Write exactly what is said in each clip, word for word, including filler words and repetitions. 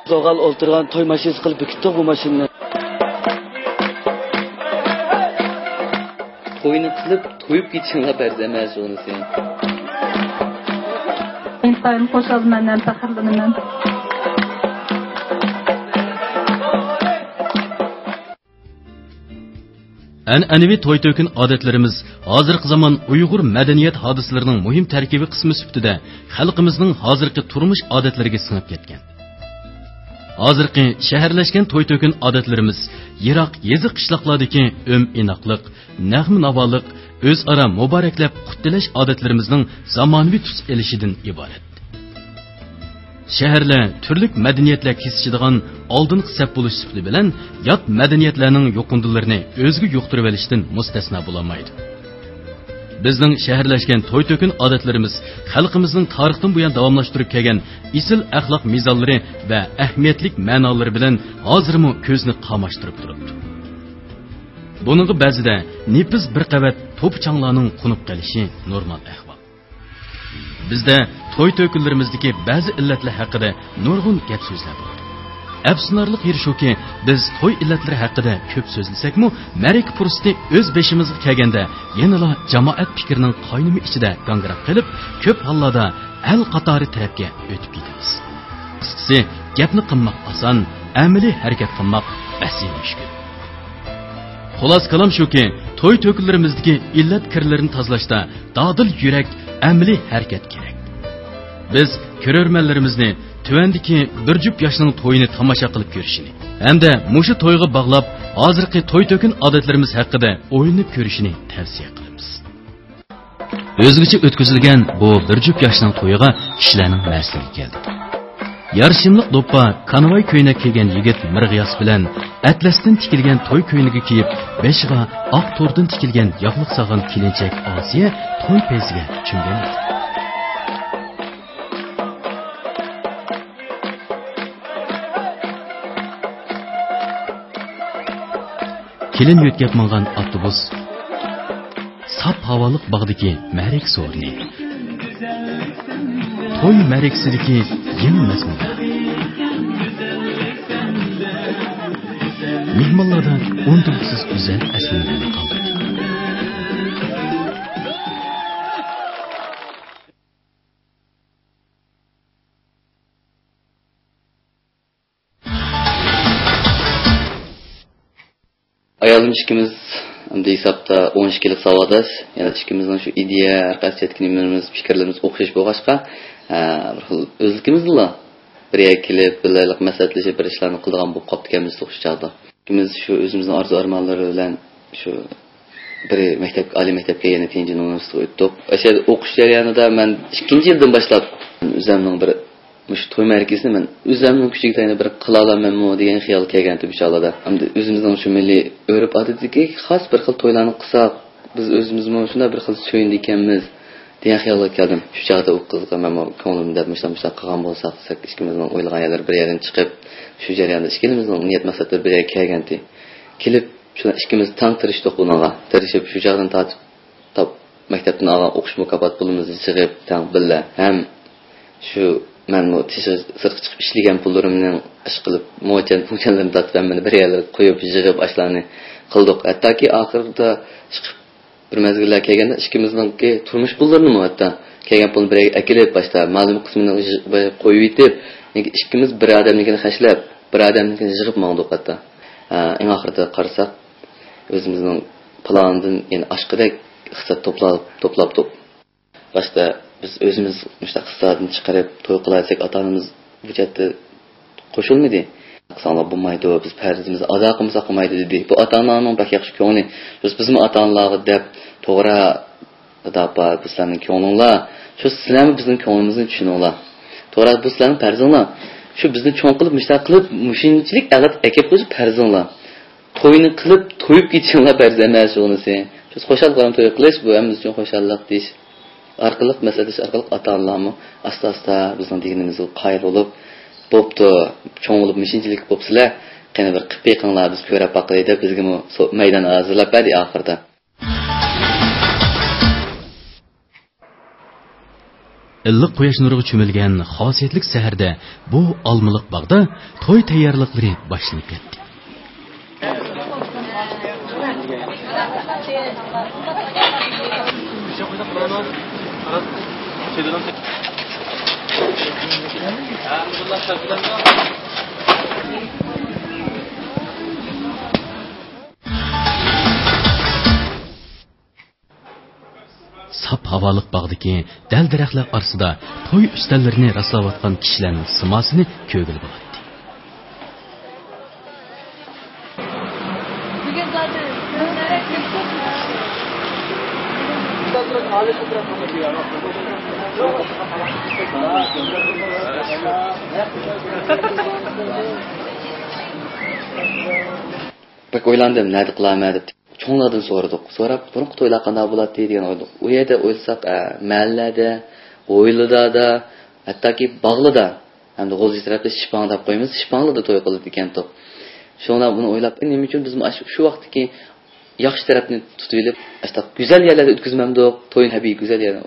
دوغال ئولتۇرغان توي ماشىنىسى قىلىپ بېكىتتۇق بۇ ماشىنىنى. توينى قىلىپ، تويۇپ كېتىشىڭلار پەرز ئەمەس ئۇنىسى. ئىنتايىن خۇشالمەن ھەم پەخىرلىنىمەن. ئەنئەنىۋى توي-تۆكۈن ئادەتلىرىمىز ھازىرقى زامان ئۇيغۇر مەدەنىيەت ھادىسىلىرىنىڭ مۇھىم تەركىبىي قىسمى سۈپىتىدە خەلقىمىزنىڭ ھازىرقى تۇرمۇش ئادەتلىرىگە سىڭىپ كەتكەن. ھازىرقى شەھەرلەشكەن توي-تۆكۈن ئادەتلىرىمىز يىراق يېزا-قىشلاقلاردىكى ئۆم-ئىناقلىق، نەغمە-ناۋالىق، ئۆزئارا مۇبارەكلەپ قۇت تىلەش ئادەتلىرىمىزنىڭ زامانىۋى تۈس ئېلىشىدىن ئىبارەت. شەھەرلەر تۈرلۈك مەدەنىيەتلەر كېسىشىدىغان ئالدىنقى سەپ بولۇش سۈپىتى بىلەن، يات مەدەنىيەتلەرنىڭ يۇقۇندىلىرىنى ئۆزىگە يۇقتۇرۇۋېلىشتىن مۇستەسنا بولالمايدۇ. بىزنىڭ شەھەرلەشكەن توي-تۆكۈن ئادەتلىرىمىز خەلقىمىزنىڭ تارىختىن بۇيان داۋاملاشتۇرۇپ كەلگەن ئېسىل ئەخلاق مىزانلىرى ۋە ئەھمىيەتلىك مەنالىرى بىلەن ھازىرمۇ كۆزنى قاماشتۇرۇپ تۇرۇپتۇ. بۇنىڭغا بەزىدە نېپىز بىر قەۋەت توپا-چاڭلارنىڭ قونۇپ قېلىشى نورمال ئەھۋال. بىزدە توي-تۆكۈنلىرىمىزدىكى بەزى ئىللەتلەر ھەققىدە نۇرغۇن گەپ-سۆزلەر بولىدۇ. ئەپسۇسلىنارلىق يېرى شۇكى، بىز توي ئىللەتلىرى ھەققىدە كۆپ سۆزلىسەكمۇ، مەرىكە پۇرسىتى ئۆز بېشىمىزغا كەلگەندە، يەنىلا جامائەت پىكرىنىڭ قاينىمى ئىچىدە گاڭگىراپ قېلىپ، كۆپ ھاللاردا ھەل قاتارى تەرەپكە ئۆتۈپ كېتىمىز. قىسقىسى، گەپنى قىلماق ئاسان، ئەمەلىي ھەرىكەت قىلماق بەسىنى مۈشكۈل. خۇلاسە كالام شۇكى، توي-تۆكۈنلىرىمىزدىكى ئىللەت كىرلىرىنى تازىلاشتا دادىل يۈرەك، ئەمەلىي ھەرىكەت كېرەك. بىز كۆرۈرمەنلىرىمىزنى تۆۋەندىكى بىر جۈپ ياشنىڭ تويىنى تاماشا قىلىپ كۆرۈشىنى ھەمدە مۇشۇ تويغا باغلاپ ھازىرقى توي-تۆكۈن ئادەتلىرىمىز ھەققىدە ئويلىنىپ كۆرۈشىنى تەۋسىيە قىلىمىز. ئۆزگىچە ئۆتكۈزۈلگەن بۇ بىر جۈپ ياشنىڭ تويىغا كىشىلەرنىڭ مەرىسىگە كەلدى. يارىشىملىق دوپپا، كانىۋاي كۆينەك كىيگەن يىگىت مىرغىياس بىلەن ئەتلەستىن تىكىلگەن توي كۆينىكى كىيىپ، بېشىغا ئاق توردىن تىكىلگەن ياغلىق سالغان كېلىنچەك ئاسىيە توي پەيزىگە چۆمگەن ئىدى. كېلىن يۆتكەپ ماڭغان ئاپتوبۇس، ساپ ھاۋالىق باغدىكى مەرىكە سورۇنى، توي مەرىكىسىدىكى يېڭى مەزمۇنلار، مېھمانلاردا ئۇنتۇلغۇسىز گۈزەل ئەسلىمىلەرنى قالدۇردى. ئايالىم ئىككىمىز ئەمدى ھېسابتا ئون ئىككى يىللىق ساۋاقداش. يەنە ئىككىمىزنىڭ شۇ ئىدىيە، ھەر قايسى جەھەتتىكى نېمىلىرىمىز، پىكىرلىرىمىز ئوخشاش بولغاچقا، ھە، بىر خىل ئۆزلۈكىمىزدىلا بىر يەرگە كېلىپ، بىللە مەسلىھەتلىشىپ، بىر ئىشلارنى قىلىدىغان بولۇپ قاپتىكەنمىز شۇ چاغدا. ئىككىمىز شۇ ئۆزىمىزنىڭ ئارزۇ-ئارمانلىرى بىلەن شۇ بىرى مەكتەپ، ئالىي مەكتەپكە، يەنە تيەنجىن ئۇنىۋېرسىتېتىغا ئۆتتۇق. ئەشۇ يەردە ئوقۇش جەريانىدا مەن ئىككىنچى يىلدىن باشلاپ ئۆزۈمنىڭ بىر مۇشۇ توي مەرىكىسىنى مەن ئۆزۈمنىڭ كۈچىگە تايىنىپ بىر قىلالايمەنمۇ دېگەن خىيال كەلگەنتى مۇشۇ چاغلاردا. ئەمدى ئۆزىمىزنىڭ شۇ مىللىي ئۆرپ-ئادىتىدىكى خاس بىر خىل تويلارنى قىلساق، بىز ئۆزىمىزمۇ شۇنداق بىر خىل سۆيۈنىدىكەنمىز دېگەن خىيالغا كەلدىم. شۇ چاغدا ئۇ قىزغا مەنمۇ كۆڭلۈمدە مۇشۇنداق، مۇشۇنداق قىلغان بولساق دېسەك، ئىككىمىزنىڭ ئويلىغان يەرلىرى بىر يەردىن چىقىپ، شۇ جەرياندا ئىككىمىزنىڭ نىيەت مەقسەتلىرى بىر يەرگە كەلگەنتى. كېلىپ، شۇنداق ئىككىمىز تەڭ تىرىشتۇق بۇنىڭغا. تىرىشىپ، شۇ چاغدىن تارتىپ تاپ-، مەكتەپتىن ئالغان ئوقۇش مۇكاپات پۇلىمىزنى يىغىپ، تەڭ بىللە ھەم شۇ مەنمۇ تېشىغا، سىرتقا چىقىپ ئىشلىگەن پۇللىرىمنى ئىشقىلىپ، موچەن-پۇچەنلىرىنى تارتىپ، ھەممىنى بىر يەرلەرگە قويۇپ، يىغىپ، ئاشۇلارنى قىلدۇق. ھەتتاكى ئاخىرىدا چىقىپ بىر مەزگىللەر كەلگەندە، ئىككىمىزنىڭكى تۇرمۇش پۇللىرىنىمۇ ھەتتا كەلگەن پۇلنى بىر يەرگە ئەكېلىپ، باشتا مەلۇم قىسمىنى يىغ-، قويۇۋېتىپ، ئىككىمىز بىر ئادەمنىڭكىنى خەجلەپ، بىر ئادەمنىڭكىنى يىغىپ ماڭدۇق ھەتتا. ئە، ئەڭ ئاخىرىدا قارىساق، ئۆزىمىزنىڭ پىلاندىن يەنە ئاشقىدەك ئىقتىساد توپلاپ، توپلاپتۇق. باشتا بىز ئۆزىمىز مۇشۇنداق ئىقتىسادنى چىقىرىپ توي قىلاي دېسەك، ئاتا-ئانىمىز بۇ جەھەتتە قوشۇلمىدى. قىلساڭلار بولمايدۇ، بىز پەرىزىمىزنى ئادا قىلمىساق بولمايدۇ، دېدى. بۇ ئاتا-ئانىلارنىڭ بەك ياخشى كۆڭلى. بىز، بىزمۇ ئاتا-ئانىلارغا دەپ، توغرا، دادا، ئاپا، بۇ سىلەرنىڭ كۆڭلۈڭلار. شۇ سىلەرمۇ بىزنىڭ كۆڭلىمىزنى چۈشىنىڭلار. توغرا، بۇ سىلەرنىڭ پەرزىڭلار. شۇ بىزنى چوڭ قىلىپ، مۇشۇنداق قىلىپ، مۇشۇنچىلىك ئەقىد ئەكەپ قويۇش پەرزىڭلار. توينى قىلىپ، تويۇپ كېتىشىڭلار پەرز ئەمەس، شۇنىسى. شۇ خۇشال بايرام توي قىلىش، بۇ ھەممىمىز ئۈچۈن خۇشاللىق دېيىش ئارقىلىق، مەسلىھەتلىشىش ئارقىلىق ئاتا-ئانىلارمۇ ئاستا-ئاستا بىزنىڭ دېگىنىمىزگە قايىل بولۇپ، بوپتۇ، چوڭ بولۇپ مۇشۇنچىلىك بوپسىلەر، قېنى بىر قىلىپ بېقىڭلار، بىز كۆرۈپ باقايلى دەپ، بىزگىمۇ سو-، مەيدان ھازىرلاپ بەردى ئاخىرىدا. ئىللىق قۇياش نۇرىغا چۆمۈلگەن خاسىيەتلىك سەھەردە بۇ ئالمىلىق باغدا توي تەييارلىقلىرى باشلىنىپ كەتتى. ساپ ھاۋالىق باغدىكى دەل-دەرەخلەر ئارىسىدا توي ئۈستەللىرىنى راسلاۋاتقان كىشىلەرنىڭ سىماسىنى كۆرگىلى بولاتتى. بەك ئويلاندىم، نەدە قىلارمەن دەپ. چوڭلاردىن سورىدۇق. سوراپ، بۇرۇنقى تويلار قانداق بولاتتى دېگەن ئويلىدۇق. ئۇ يەردە ئويلىساق، ئە، مەھەللىلەردە، ھويلىلاردا، ھەتتاكى باغلىدا، ھەمدە غۇلجا تەرەپتە شىپاڭ دەپ قويىمىز، شىپاڭلىدا توي قىلىدىكەنتۇق. شۇڭا بۇنى ئويلاپ، نېمە ئۈچۈن بىزمۇ ئاشۇ، شۇ ۋاقىتتىكى ياخشى تەرەپنى تۇتۇۋېلىپ، ئاشۇنداق گۈزەل يەرلەردە ئۆتكۈزمەمدۇق، توينى تەبىئىي گۈزەل يەردە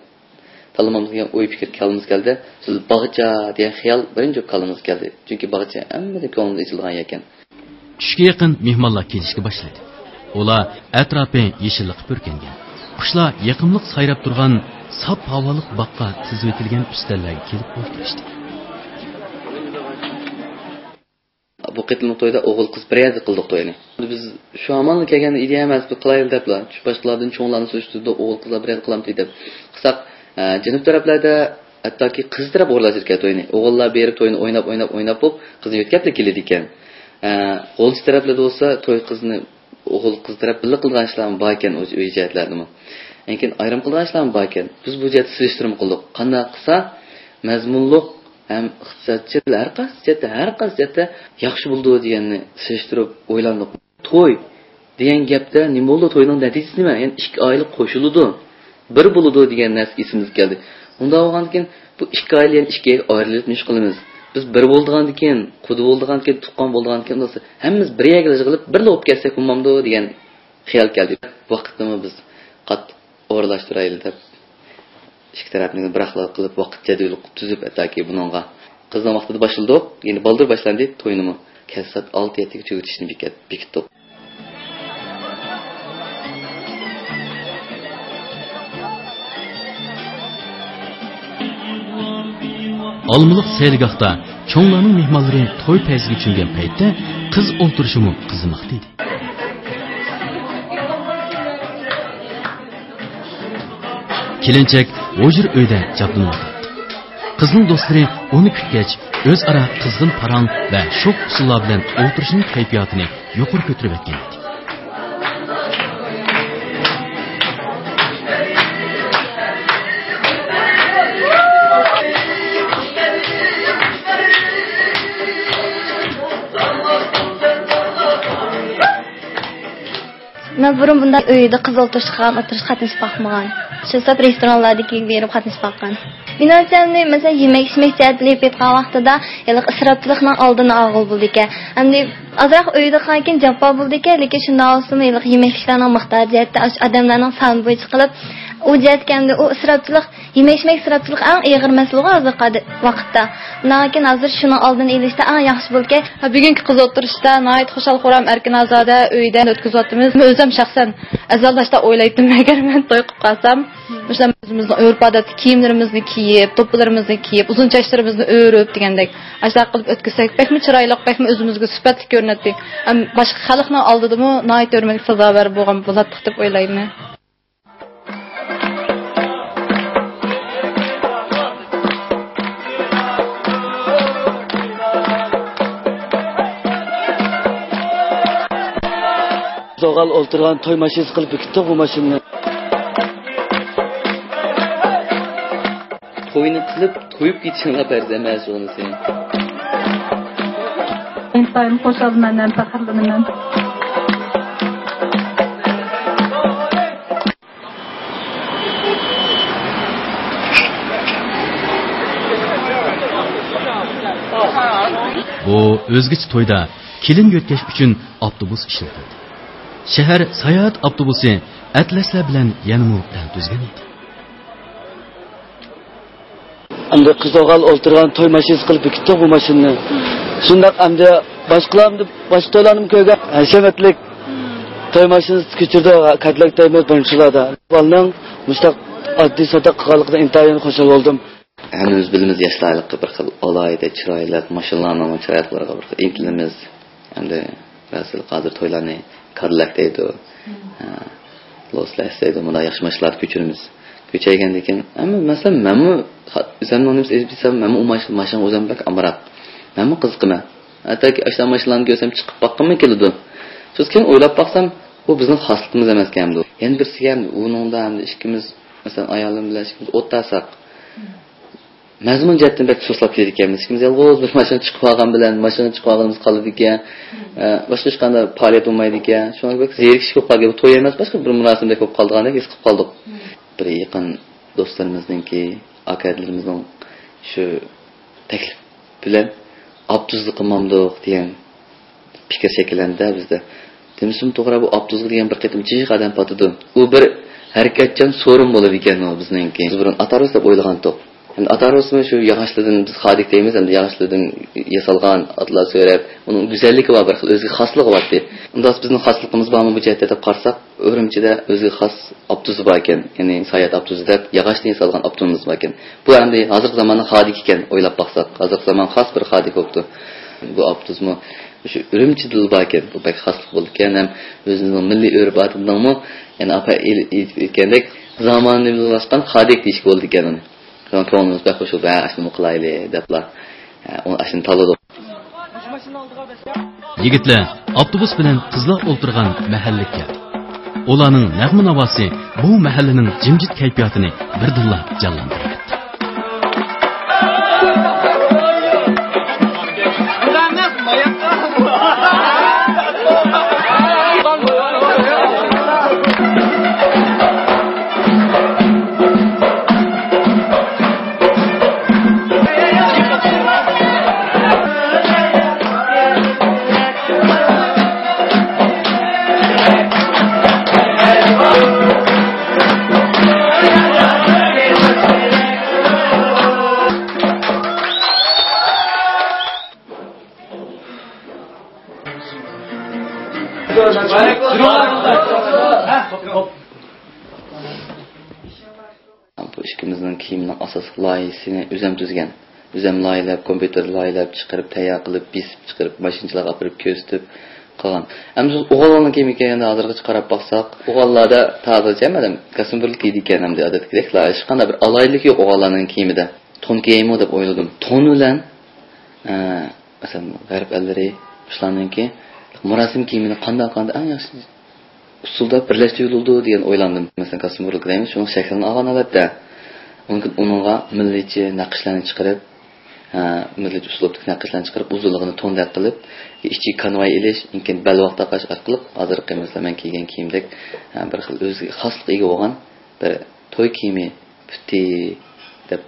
تاللىمامدۇ دېگەن ئوي پىكىر كاللىمىزغا كەلدى. شۇ باغچە دېگەن خىيال بىرىنچى كاللىمىزغا كەلدى. چۈنكى باغچە ھەممىدىن كۆڭلىمىز ئېچىلىدىغان يەكەن. چۈشكە يېقىن مېھمانلار كېلىشكە باشلىدى. ئۇلار ئەتراپى يېشىللىققا پۈركەنگەن، قۇشلار يېقىملىق سايراپ تۇرغان ساپ ھاۋالىق باغقا تىزىۋېتىلگەن ئۈستەللەرگە كېلىپ ئولتۇرۇشتى. بۇ قېتىملىق تويدا ئوغۇل قىز بىر يەردە قىلدۇق توينى. بىز شۇ ئامانلا كەلگەن ئىدىيە ئەمەس، بىر قىلايلى دەپلا، شۇ باشقىلاردىن چوڭلارنى سۈرۈشتۈردۇق، ئوغۇل قىزلار بىر يەردە قىلامتى دەپ. قىلساق، ئە، جەنۇب تەرەپلەردە ھەتتاكى قىز تەرەپ ئورۇنلاشتۇرىدىكەن توينى. ئوغۇللار بېرىپ توينى ئويناپ، ئويناپ، ئويناپ بولۇپ، قىزنى يۆتكەپلا كېلىدىكەن. ئە، غۇلجا تەرەپلەردە بولسا توي قىزنى ئوغۇل قىز تەرەپ بىللە قىلىدىغان ئىشلارمۇ بار ئىكەن، ئۆي جەھەتلەردىمۇ. لېكىن ئايرىم قىلىدىغان ئىشلارمۇ بار ئىكەن. بىز بۇ جەھەتتە سېلىشتۇرما قىلدۇق. قانداق قىلسا مەزمۇنلۇق ھەم ئىقتىسادچىل ھەر قايسى جەھەتتە، ھەر قايسى جەھەتتە ياخشى بولىدۇ دېگەننى سېلىشتۇرۇپ ئويلاندۇق. توي دېگەن گەپتە نېمە بولىدۇ، توينىڭ نەتىجىسى نېمە؟ يەنى ئىككى ئائىلە قوشۇلىدۇ، بىر بولىدۇ دېگەن نەرسە ئېسىمىزگە كەلدى. ئۇنداق بولغاندىكىن بۇ ئىككى ئائىلە يەنە ئىككى يەرگە ئايرىلىپ نېمە قىلىمىز؟ بىز بىر بولىدىغاندىكىن، قۇدا بولىدىغاندىكىن، تۇغقان بولىدىغاندىكىن، ئۇنداقسا ھەممىمىز بىر يەرگە يىغىلىپ بىرلا بولۇپ كەتسەك بولمامدۇ دېگەن خىيال كەلدى. ۋاقىتنىمۇ بىز قاتتىق ئورۇنلاشتۇرايلى دەپ، ئىككى تەرەپنى بىراقلا قىلىپ، ۋاقىت جەدۋىلى تۈزۈپ، ھەتتاكى بۇنىڭغا قىزنىڭ ۋاقتىدا باشلىدۇق. يەنە بالدۇر باشلاندى توينىمۇ. كەچ سائەت ئالتە يەتتىگە تۈگىتىشنى بېكىت-، بېكىتتۇق. ئالمىلىق سەيلىگاھتا چوڭلارنىڭ مېھمانلىرى توي پەيزىگە چۆمگەن پەيتتە قىز ئولتۇرۇشىمۇ قىزىماقتا ئىدى. كېلىنچەك ھۇجرا ئۆيدە جابدۇنۇۋاتاتتى. قىزنىڭ دوستلىرى ئۇنى كۈتكەچ، ئۆزئارا قىزغىن پاراڭ ۋە شوخ ئۇسسۇللار بىلەن ئولتۇرۇشنىڭ كەيپىياتىنى يۇقىرى كۆتۈرۈۋەتكەن ئىدى. مەن بۇرۇن بۇنداق ئۆيدە قىز ئولتۇرۇشقان، ئولتۇرۇشقا قاتنىشىپ باقمىغان. شۇ سەۋەب رېستورانلاردىكىگە بېرىپ قاتنىشىپ باققان. مېنىڭچە، ئەمدى مەسىلەن، يېمەك-ئىچمەك جەھەتتىن ئېلىپ ئېيتقان ۋاقتىدا ھېلىقى ئىسراپچىلىقنىڭ ئالدىنى ئالغىلى بولىدىكەن. ئەمدى ئازراق ئۆيدە قالغاندىكىن جاپا بولىدىكەن، لېكىن شۇنداق بولسىمۇ ھېلىقى يېمەكلىكلەرنىڭ مىقدارى جەھەتتە، ئاشۇ ئادەملەرنىڭ سانى بويىچە قىلىپ، ئۇ جەھەتكە ئەمدى ئۇ ئىسراپچىلىق، يېمەك-ئىچمەك ئىسراپچىلىقى ئەڭ ئېغىر مەسىلىغۇ ھازىرقى ۋاقىتتا. ئۇنداقكەن ھازىر شۇنىڭ ئالدىنى ئېلىشتا ئەڭ ياخشى بولىدىكەن. بۈگۈنكى قىز ئولتۇرۇشتا ناھايىتى خۇشال-خۇرام، ئەركىن-ئازادە ئۆيدە ئۆتكۈزۈۋاتىمىز. ئۆزۈم شەخسەن ئەزەلدىن ئاشۇنداق ئويلايتتىم، ئەگەر مەن توي قىلىپ قالسام، مۇشۇنداق ئۆزىمىزنىڭ ئۆرپ-ئادەتلىك كىيىملىرىمىزنى كىيىپ، دوپپىلىرىمىزنى كىيىپ، ئۇزۇن چاچلىرىمىزنى ئۆرۈپ دېگەندەك، ئاشۇنداق قىلىپ ئۆتكۈزسەك، بەكمۇ چىرايلىق، بەكمۇ ئۆزىمىزگە سۈپەتلىك كۆرۈنەتتى. ھەم باشقا خەلقنىڭ ئالدىدىمۇ ناھايىتى ھۆرمەتكە سازاۋەر بولغان بولاتتۇق دەپ ئويلايمەن. زوغال ئولتۇرغان توي ماشىنىسى قىلىپ بېكىتتۇق بۇ ماشىنىنى. توينى قىلىپ، تويۇپ كېتىشىڭلار پەرز ئەمەس، ئۇنىسى. ئىنتايىن خۇشالمەن ھەم پەخىرلىنىمەن. بۇ ئۆزگىچە تويدا كېلىن يۆتكەش ئۈچۈن ئاپتوبۇس ئىشلىتىلدى. شەھەر ساياھەت ئاپتوبۇسى ئەتلەسلەر بىلەن يەنىمۇ رەڭ تۈزگەن ئىدى. ئەمدى قىز ئوغۇل ئولتۇرغان توي ماشىنىسى قىلىپ بېكىتتۇق بۇ ماشىنىنى. شۇنداق ئەمدى باشقىلار، ئەمدى باشقا تويلارنىمۇ كۆرگەن ھەشەمەتلىك توي ماشىنىسى كۆچۈردى، كادىلاك دەيمىز بىرىنچىلاردا. بالىنىڭ مۇشۇنداق ئاددىي سودا قىلغانلىقىدا ئىنتايىن خۇشال بولدۇم. ھەممىمىز بىلىمىز، ياشلارلىققا بىر خىل ئالاھىدە چىرايلىق، ماشىنىلارنىڭ چىرايلىقلىرىغا بىر خىل ئىنتىلىمىز. ئەمدى رەسۇل قادىر تويلارنى كادىلاك دەيدۇ، ھە، لوس لەس دەيدۇ، مۇنداق ياخشى ماشىنىلاردا كۆچۈرىمىز. كۆچەيگەندىن كېيىن، ئەمما مەسىلەن، مەنمۇ خا-، ئۆزۈمنىڭ نېمىسى ئېلىپ كەتسەم، مەنمۇ ئۇ ماشىنا، ماشىنىغا ئۆزۈم بەك ئامراق. مەنمۇ قىزىقىمەن. ھەتتاكى ئاشۇنداق ماشىنىلارنى كۆرسەم، چىقىپ باققۇممۇ كېلىدۇ. سوز كېيىن ئويلاپ باقسام، بۇ بىزنىڭ خاسلىقىمىز ئەمەسكەن بۇ. يەنە بىرسىگە ئەمدى ئۇنىڭدا ئەمدى ئىككىمىز، مەسىلەن، ئايالىم بىلەن ئىككىمىز ئولتۇرساق، مەزمۇن جەھەتتىن بەك سۇسلاپ كېتىدىكەنمىز. ئىككىمىز يالغۇز بىر ماشىنا چىقىپ قالغان بىلەن، ماشىنا چىقىپ قالغىنىمىز قالىدىكەن. ئە، باشقا ھېچقانداق پائالىيەت بولمايدىكەن. شۇڭا بەك زېرىكىش بولۇپ قالدى. بۇ توي ئەمەس، باشقا بىر مۇراسىمدەك بولۇپ قالىدىغاندەك ھېس قىلىپ قالدۇق. بىر يېقىن دوستلىرىمىزنىڭكى، ئاكىلىرىمىزنىڭ شۇ تەكلىپ بىلەن ئاپتوبۇستا قىلمامدۇق دېگەن پىكىر شەكىللەندى بىزدە. دېمىسىمۇ توغرا، بۇ ئاپتوبۇسقا دېگەن بىر قېتىم جىق ئادەم پاتىدۇ. ئۇ بىر ھەرىكەتچان سورۇن بولىدىكەن ئۇ بىزنىڭكى. بىز بۇرۇن ئاتارۇس دەپ ئويلىغانتۇق. ئەمدى ئاتارۇسمۇ شۇ ياغاچلىرىدىن، بىز خادىك دەيمىز، ئەمدى ياغاچلىرىدىن ياسالغان ئاتلار سۆرەپ، ئۇنىڭ گۈزەللىكى بار، بىر خىل ئۆزگە خاسلىقى بار. ئۇنداق بىزنىڭ خاسلىقىمىز بارمۇ بۇ جەھەتتە دەپ قارىساق، ئۈرۈمچىدە ئۆزىگە خاس ئاپتوبۇس بار ئىكەن، يەنى ساياھەت ئاپتوبۇسى دەپ ياغاچتىن ياسالغان ئاپتوبۇسىمىز بار ئىكەن. بۇ ئەمدى ھازىرقى زاماننىڭ خادىكى ئىكەن، ئويلاپ باقساق. ھازىرقى زامان خاس بىر خادىكى بوپتۇ. بۇ ئاپتوبۇسمۇ شۇ ئۈرۈمچىدىلا بار ئىكەن، بۇ بەك خاسلىق بولىدىكەن. ھەم ئۆزىمىزنىڭ مىللىي ئۆرپ-ئادىتىنىڭمۇ يەنە ئاپا ئېلىپ ئېيتىپ ئۆتكەندەك زامانىۋىلاشقان خادىك دېيىشكە بولىدىكەن ئۇنى. شۇڭا كۆڭلىمىز بەك خۇش بولدى، ھە، ئاشۇنىمۇ قىلايلى دەپلا، ھە، ئۇ ئاشۇنى تاللىدۇق. يىگىتلەر ئاپتوبۇس بىلەن قىزلار ئولتۇرغان مەھەللىگە كەلدى. ئۇلارنىڭ نەغمە ناۋاسى بۇ مەھەللىنىڭ جىمجىت كەيپىياتىنى بىردىنلا جانلاندۇرۇۋەتتى. بۇ ئىككىمىزنىڭ كىيىمىنىڭ ئاساسلىق لايىھىسىنى ئۆزۈم تۈزگەن. ئۆزۈم لايىھەلەپ، كومپيۇتېردا لايىھەلەپ چىقىرىپ، تەييار قىلىپ، بېسىپ چىقىرىپ، ماشىنىچىلارغا ئاپىرىپ كۆرسىتىپ قىلغان. ئەمدى بىز ئوغۇللارنىڭ كىيىمىگە كەلگەندە، ھازىرغىچە قاراپ باقساق، ئوغۇللاردا تازىچە مەلۇم كاستيۇم بىرلا كىيىدىكەن، ئەمدى ئادەتتىكىدەكلا ھېچقانداق بىر ئالاھىدىلىكى يوق ئوغۇللارنىڭ كىيىمىدە. تون كىيەيمۇ دەپ ئويلىدىم. تون بىلەن، ئە، مەسىلەن، غەرب ئەللىرى شۇلارنىڭكى مۇراسىم كىيىمىنى قانداق قىلغاندا ئەڭ ياخشى ئۇسۇلدا بىرلەشتۈرۈلىدۇ دېگەن ئويلاندىم. مەسىلەن، كاستيۇم بىرلا دەيمىز، شۇنىڭ شەكلىنى ئالغان ھالەتتە، ئۇنىڭ، ئۇنىڭغا مىللىيچە نەقىشلەرنى چىقىرىپ، ھە، مىللىيچە ئۇسلۇبتىكى نەقىشلەرنى چىقىرىپ، ئۇزۇنلۇقىنى توندەك قىلىپ، ئىچىگە كانۋاي ئېلىش، كېيىن بەلباغ تاقاش ئارقىلىق ھازىرقى، مەسىلەن، مەن كىيگەن كىيىمدەك، ھە، بىر خىل ئۆزىگە خاسلىققا ئىگە بولغان بىر توي كىيىمى پۈتتى دەپ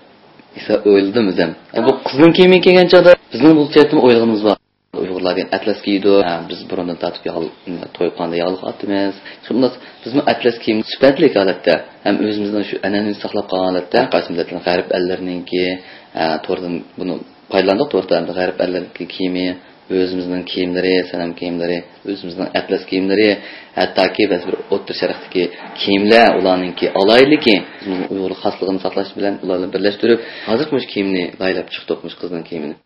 ھېساب ئويلىدىم ئۆزۈم. بۇ قىزنىڭ كىيىمى كىيگەن چاغدا بىزنىڭ بۇ جەھەتتىن ئويلىغىنىمىز بار. ئۇيغۇرلار دېگەن ئەتلەس كىيىدۇ. ھە، بىز بۇرۇندىن تارتىپ ياغ-، توي قىلغاندا ياغلىق ئاتىمىز. شۇنداق بىزمۇ ئەتلەس كىيىم سۈپەتلىك ھالەتتە ھەم ئۆزىمىزنىڭ شۇ ئەنئەنىمىزنى ساقلاپ قالغان ھالەتتە، ھەر قايسى مىللەتلەرنىڭ، غەرب ئەللىرىنىڭكى، ھە، توردىن بۇنى پايدىلاندۇق، توردىن غەرب ئەللىرىنىڭكى كىيىمى، ئۆزىمىزنىڭ كىيىملىرى، سەنەم كىيىملىرى، ئۆزىمىزنىڭ ئەتلەس كىيىملىرى، ھەتتاكى بەزى بىر ئوتتۇرا شەرقتىكى كىيىملەر، ئۇلارنىڭكى ئالاھىدىلىكى، بىزنىڭ ئۇيغۇر خاسلىقىنى ساقلاش بىلەن ئۇلارنى بىرلەشتۈرۈپ، ھازىرقى مۇشۇ كىيىمنى لايىھەلەپ چىقتۇق، مۇشۇ قىزنىڭ كىيىمىنى.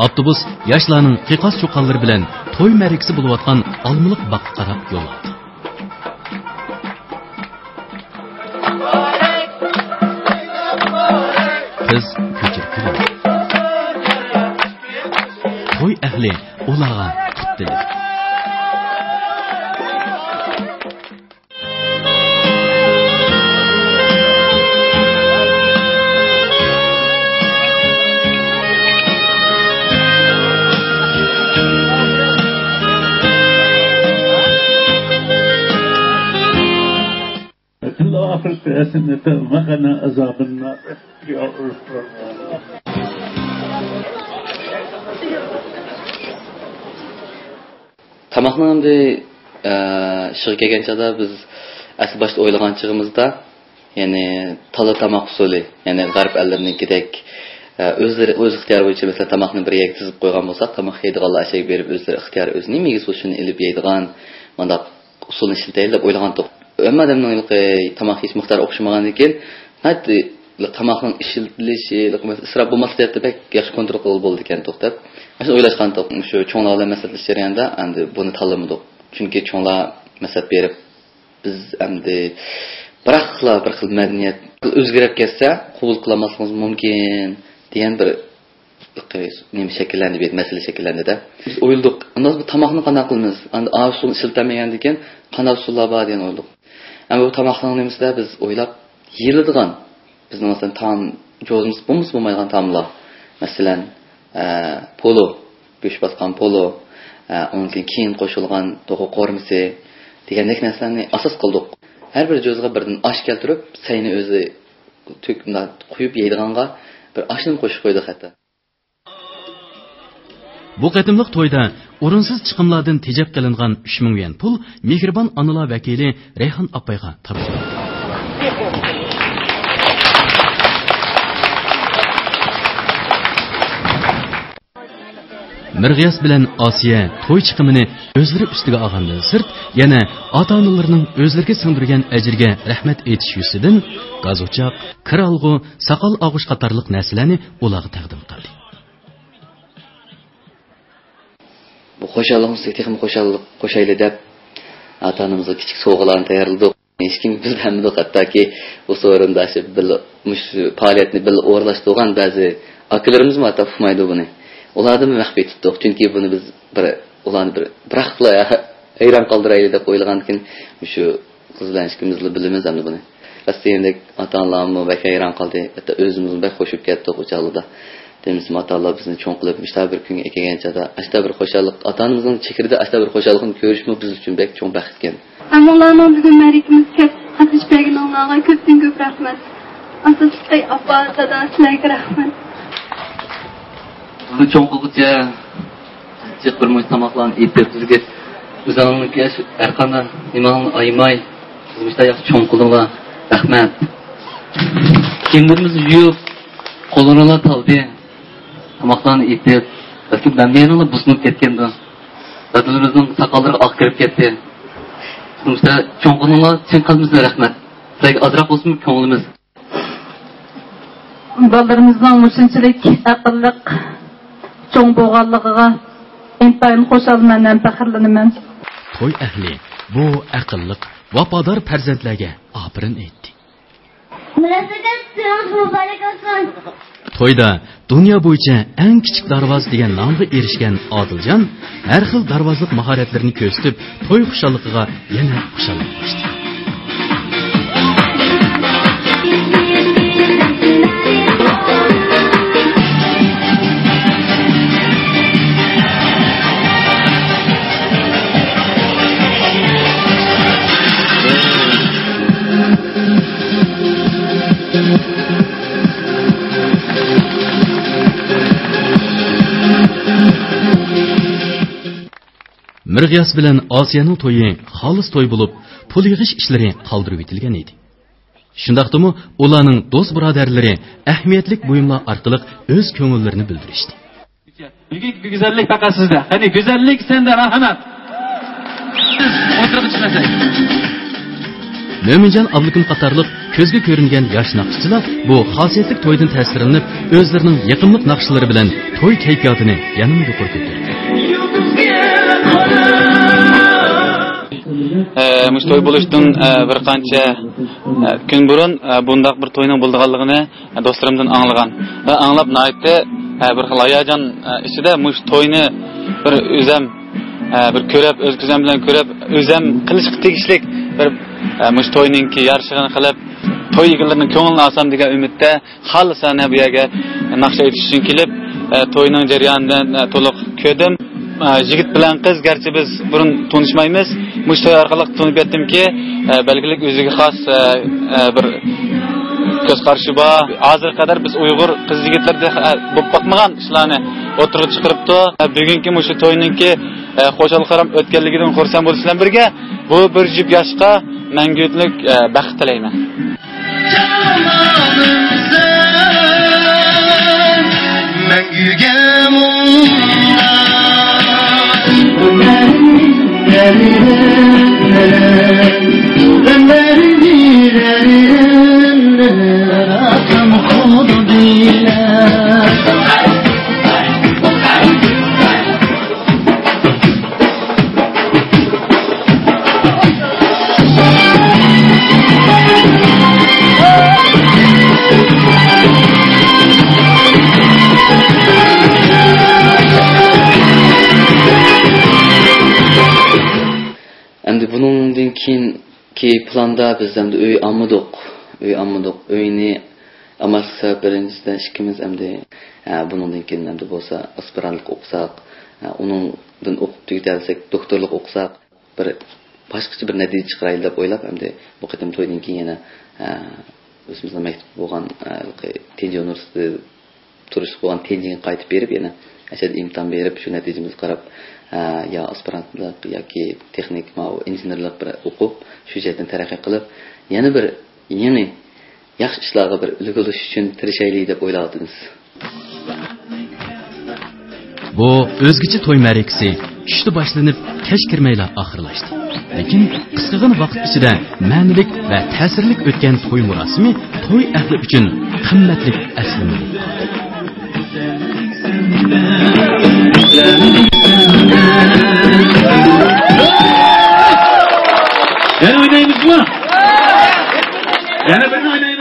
ئاپتوبۇس ياشلارنىڭ قىقاس چۇقانلىرى بىلەن توي مەرىكىسى بولۇۋاتقان ئالمىلىق باغقا قاراپ يول ئالدى. قىز كۆچۈرۈپ كېلىدۇ. توي ئەھلى ئۇلارغا قۇت تىلىدى. فأسنة وقنا عذاب النار. يا رب. تاماقنىڭ ئەمدى، ئە، ئىشىغا كەلگەن چاغدا بىز ئەسلى باشتا ئويلىغان چېغىمىزدا، يەنى تالا تاماق ئۇسۇلى، يەنى غەرب ئەللىرىنىڭكىدەك، ئە، ئۆزلىرى ئۆز ئىختىيارى بويىچە، مەسىلەن، تاماقنى بىر يەرگە تىزىپ قويغان بولساق، تاماق يەيدىغانلار ئەشەگە بېرىپ ئۆزلىرى ئىختىيارى ئۆزى نېمە يېگۈسى بولسا شۇنى ئېلىپ يەيدىغان مۇنداق ئۇسۇلنى ئىشلىتەيلى دەپ ئويلىغانتۇق. ھەممە ئادەمنىڭ ھېلىقى تاماق يېيىش مىقدارى ئوخشىمىغاندىن كېيىن، ناھايىتى تاماقنىڭ ئىشلىتىلىشى، مەسىلەن، ئىسراپ بولماسلىق جەھەتتە بەك ياخشى كونترول قىلغىلى بولىدىكەنتۇق دەپ، ئاشۇنى ئويلاشقانتۇق. شۇ چوڭلار بىلەن مەسلىھەتلىشىش جەريانىدا ئەمدى بۇنى تاللىمىدۇق. چۈنكى چوڭلار مەسلىھەت بېرىپ، بىز ئەمدى بىراقلا بىر خىل مەدەنىيەت ئۆزگىرىپ كەتسە، قوبۇل قىلالماسلىقىمىز مۇمكىن دېگەن بىر نېمە شەكىللەندى، بىر مەسىلە شەكىللەندى-دە. بىز ئويلىدۇق، ئەمدى بۇ تاماقنى قانداق قىلىمىز؟ ئەمدى ئا ئۇسۇلنى ئىشلىتەلمىگەندىكىن قانداق ئۇسۇللار بار دېگەننى ئويلىدۇق. ئەمدى بۇ تاماقنىڭ نېمىسىدە بىز ئويلاپ، يېيىلىدىغان، بىزنىڭ مەسىلەن تائام جوزىمىز بولمىسا بولمايدىغان تائاملار. مەسىلەن، ئە، پولۇ، گۆش باسقان پولۇ، ئە، ئۇنىڭدىن كېيىن قوشۇلغان توخۇ قورۇمىسى دېگەندەك نەرسىلەرنى ئاساس قىلدۇق. ھەر بىر جوزىغا بىردىن ئاش كەلتۈرۈپ، سەينى ئۆزى تۆك-، مۇنداق قۇيۇپ يەيدىغانغا بىر ئاشنىمۇ قوشۇپ قويدۇق ھەتتا. بۇ قېتىملىق تويدا ئورۇنسىز چىقىملاردىن تېجەپ قېلىنغان ئۈچ مىڭ يۈەن پۇل مېھرىبان ئانىلار ۋەكىلى رەيھان ئاپايغا تاپشۇرۇلدى. مىرغىياس بىلەن ئاسىيە توي چىقىمىنى ئۆزلىرى ئۈستىگە ئالغاندىن سىرت، يەنە ئاتا-ئانىلىرىنىڭ ئۆزلىرىگە سىڭدۈرگەن ئەجرىگە رەھمەت ئېيتىش يۈزىسىدىن گاز ئوچاق، كىر ئالغۇ، ساقال ئالغۇچ قاتارلىق نەرسىلەرنى ئۇلارغا تەقدىم قىلدى. بۇ خۇشاللىقنى سىزگە تېخىمۇ خۇشاللىق قوشايلى دەپ، ئاتا-ئانىمىزغا كىچىك سوۋغىلارنى تەييارلىدۇق. ھېچكىم بىز ھەممىدۇق، ھەتتاكى بۇ سورۇندا شۇ بىللە، مۇشۇ پائالىيەتنى بىللە ئورۇنلاشتۇرغان بەزى ئاكىلىرىمىزمۇ ھەتتا ئۇقمايدۇ بۇنى. ئۇلاردىنمۇ مەخپىي تۇتتۇق، چۈنكى بۇنى بىز بىر، ئۇلارنى بىر، بىراقلا ھەيران قالدۇرايلى دەپ ئويلىغاندىكىن، مۇشۇ قىز بىلەن ئىككىمىزلا بىلىمىز ئەمدى بۇنى. راستىنىدەك ئاتا-ئانىلارمۇ بەك ھەيران قالدى. ھەتتا ئۆزىمىزمۇ بەك خۇش بولۇپ كەتتۇق ئۇ چاغلىدا. دېمىسىمۇ ئاتا-ئانىلار بىزنى چوڭ قىلىپ، مۇشۇنداق بىر كۈنگە ئەكەلگەن چاغدا، ئاشۇنداق بىر خۇشاللىق، ئاتا-ئانىمىزنىڭ چېھرىدە ئاشۇنداق بىر خۇشاللىقنى كۆرۈشمۇ بىز ئۈچۈن بەك چوڭ بەختكەن. ھەممىڭلارنىڭ بۈگۈن مەرىكىمىزگە كەپ قاتنىشىپ كەلگىنىڭلارغا كۆپتىن كۆپ رەھمەت. ئاساسلىقى ئاپا، دادا، سىلەرگە رەھمەت. بىزنى چوڭ قىلغۇچە جىق بىر مۇنچە تاماقلارنى ئېتىپ، بىزگە ئۆزۈڭلارنىڭكى ھەر قانداق نېمىڭلارنى ئايىماي، بىزنى مۇشۇنداق ياخشى چوڭ قىلدىڭلار. رەھمەت. كىيىملىرىمىزنى يۇيۇپ، قوللىرىڭلار تالدى. تاماقلارنى ئېتىپ، بەلكىم مەملىيەنىڭلا بۇزۇلۇپ كەتكەندۇ. دادىلىرىمىزنىڭ ساقاللىرىغا ئاق كىرىپ كەتتى. بىزنى مۇشۇنداق چوڭ قىلدىڭلار، چىن قەلبىمىزدىن رەھمەت. سىلەرگە ئازراق بولسىمۇ كۆڭلىمىز. بالىلىرىمىزنىڭ مۇشۇنچىلىك ئەقىللىق چوڭ بولغانلىقىغا ئىنتايىن خۇشالمەن ھەم پەخىرلىنىمەن. توي ئەھلى بۇ ئەقىللىق، ۋاپادار پەرزەنتلەرگە ئاپىرىن ئېيتتى. مۇناسىۋەت تۇيۇڭ مۇبارەك بولسۇن. تويدا دۇنيا بويىچە ئەڭ كىچىك دارۋاز دېگەن نامغا ئېرىشكەن ئادىلجان ھەر خىل دارۋازلىق ماھارەتلىرىنى كۆرسىتىپ، توي خۇشاللىقىغا يەنە خۇشاللىق قوشتى. مىرغىياس بىلەن ئاسىيەنىڭ تويى خالىس توي بولۇپ، پۇل يىغىش ئىشلىرى قالدۇرۇۋېتىلگەن ئىدى. شۇنداقتىمۇ ئۇلارنىڭ دوست-بۇرادەرلىرى ئەھمىيەتلىك بۇيۇملار ئارقىلىق ئۆز كۆڭۈللىرىنى بىلدۈرۈشتى. بۈگۈنكى گۈزەللىك پەقەت سىزدە. قېنى، گۈزەللىك سەندە، مەرھەمەت. ئولتۇرۇپ چىقمىسەك. مۆمىنجان ئابلىكىم قاتارلىق كۆزگە كۆرۈنگەن ياش ناخشىچىلار بۇ خاسىيەتلىك تويدىن تەسىرلىنىپ، ئۆزلىرىنىڭ يېقىملىق ناخشىلىرى بىلەن توي كەيپىياتىنى يەنىمۇ يۇقىرى كۆتۈردى. ئە، مۇشۇ توي بولۇشتىن، ئە، بىر قانچە، ئە، كۈن بۇرۇن، ئە، بۇنداق بىر توينىڭ بولىدىغانلىقىنى دوستلىرىمدىن ئاڭلىغان ۋە ئاڭلاپ ناھايىتى، ئە، بىر خىل ھاياجان، ئە، ئىچىدە مۇشۇ توينى بىر ئۆزەم، ئە، بىر كۆرۈپ، ئۆز كۆزۈم بىلەن كۆرۈپ، ئۆزەم قىلىشقا تېگىشلىك بىر، ئە، مۇشۇ توينىڭكى يارىشىغىنى قىلىپ، توي ئىگىلىرىنىڭ كۆڭلىنى ئالسام دېگەن ئۈمىدتە خالىسانە بۇ يەرگە ناخشا ئېيتىش ئۈچۈن كېلىپ، ئە، توينىڭ جەريانىنى، ئە، تولۇق كۆردۈم. ئە، يىگىت بىلەن قىز، گەرچە بىز بۇرۇن تونۇشمايمىز، مۇشۇ توي ئارقىلىق تونۇپ يەتتىمكى، ئە، بەلگىلىك ئۆزىگە خاس، ئە، ئە، بىر كۆز قارىشى بار. ھازىرغا قەدەر بىز ئۇيغۇر قىز يىگىتلىرىدە، ئە، بولۇپ باقمىغان ئىشلارنى ئوتتۇرىغا چىقىرىپتۇ. ئە، بۈگۈنكى مۇشۇ توينىڭكى، ئە، خۇشال-خۇرام ئۆتكەنلىكىدىن خۇرسەن بولۇش بىلەن بىرگە، بۇ بىر جۈپ ياشقا مەڭگۈلۈك، ئە، بەخت تىلەيمەن. مەڭگۈگە مۇڭداق. ئەمدى بۇنىڭدىن كېيىنكى پىلاندا بىز ئەمدى ئۆي ئالمىدۇق. ئۆي ئالمىدۇق. ئۆينى ئالماسلىق سەۋەبلىرىدىن ئىككىمىز ئەمدى، ھە، بۇنىڭدىن كېيىن ئەمدى بولسا ئاسپىرانتلىق ئوقۇساق، ھە، ئۇنىڭدىن ئوقۇپ تۈگىتەلىسەك، دوكتورلۇق ئوقۇساق، بىر باشقىچە بىر نەتىجە چىقىرايلى دەپ ئويلاپ، ئەمدى بۇ قېتىم تويدىن كېيىن يەنە، ئە، ئۆزىمىزنىڭ مەكتىپى بولغان، ئە، تېنجى ئۇنىۋېرسىتېتىدا تۇرۇشلۇق بولغان تېنجىگە قايتىپ بېرىپ، يەنە ئەشەدە ئىمتىھان بېرىپ، شۇ نەتىجىمىزگە قاراپ، ئە، يا ئاسپىرانتلىق ياكى تېخنىك، ماۋۇ ئىنژېنېرلىق بىر ئوقۇپ، شۇ جەھەتتىن تەرەققىي قىلىپ، يەنە بىر يېڭى ياخشى ئىشلارغا بىر ئۈلگە بولۇش ئۈچۈن تىرىشايلى دەپ ئويلاۋاتىمىز. بۇ ئۆزگىچە توي مەرىكىسى چۈشتە باشلىنىپ، كەچ كىرمەيلا ئاخىرلاشتى. لېكىن قىسقىغىنە ۋاقىت ئىچىدە مەنىلىك ۋە تەسىرلىك ئۆتكەن توي مۇراسىمى توي ئەھلى ئۈچۈن قىممەتلىك ئەسلىمە بولۇپ قالدى. يەنە ئوينايمىزمۇ؟ يەنە بىرنى ئوينايمىز.